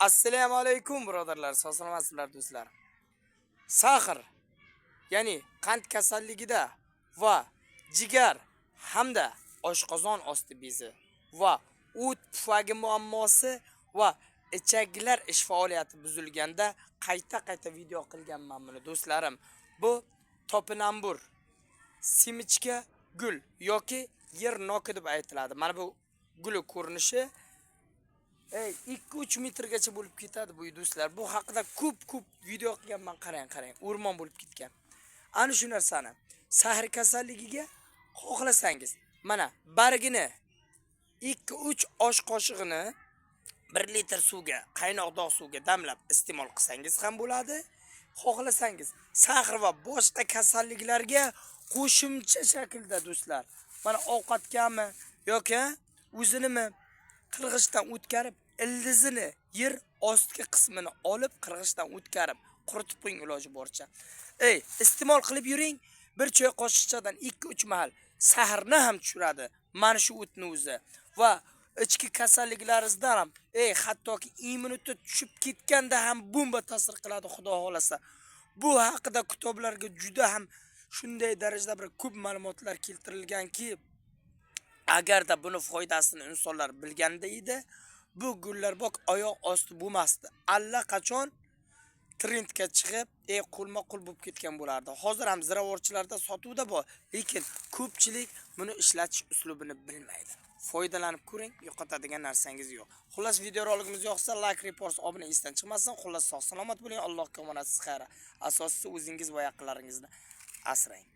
Assalomu alaykum, birodarlar, sog' salomatsizlar, do'stlar. Сахар, ya'ni qand kasalligida va jigar hamda oshqozon osti bezi va o't pufagi muammosi va ichaklar ish faoliyati buzilganda qayta-qayta video qilganman buni, do'stlarim. Bu topinambur, simichka gul yoki yer noki deb aytiladi. Mana bu guli ko'rinishi 2-3 metrgacha bo'lib ketadi bu, do'stlar. Bu haqida ko'p-ko'p video qilganman, qarang, qarang. O'rmon bo'lib ketgan. Ana shu narsani сахар kasalligiga xohlasangiz, mana bargini 2-3 osh qoshig'ini 1 litr suvga, qaynoq dog' suvga damlab iste'mol qilsangiz ham bo'ladi. Xohlasangiz, сахар va boshqa kasalliklarga qo'shimcha shaklda, do'stlar. Mana ovqatgami yoki o'zinimi qirg'ichdan o'tkazib, ildizini, yer ostki qismini olib, qirg'ichdan o'tkazib, quritib qo'ying iloji boricha. Ey, iste'mol qilib yuring. Bir choy qoshiqchadan 2-3 mahal сахар ni ham tushiradi. Mana shu o'tni o'zi va ichki kasalliklaringizdan ham, ey, hattoki immunitet tushib ketganda ham bomba ta'sir qiladi, Xudo xolasa. Bu haqida kitoblarga juda ham shunday darajada bir ko'p ma'lumotlar keltirilganki, agarda buni foydasini insonlar bilganda edi, bu gullar bok oyoq osti bo'lmasdi. Allaqachon trendga chiqib, qo'lma-qo'l bo'lib ketgan bo'lardi. Hozir ham ziravorchilarda sotuvda bor, lekin ko'pchilik buni ishlatish uslubini bilmaydi. Foydalanib ko'ring, yo'qotadigan narsangiz yo'q. Xullas, videorolikimiz yoqsa, like, repost, obuna esdan chiqmasin. Xullas, sog' salomat bo'ling, Allohga omonatsiz, xayr. Asosiysi, o'zingiz va yaqinlaringizni asrang.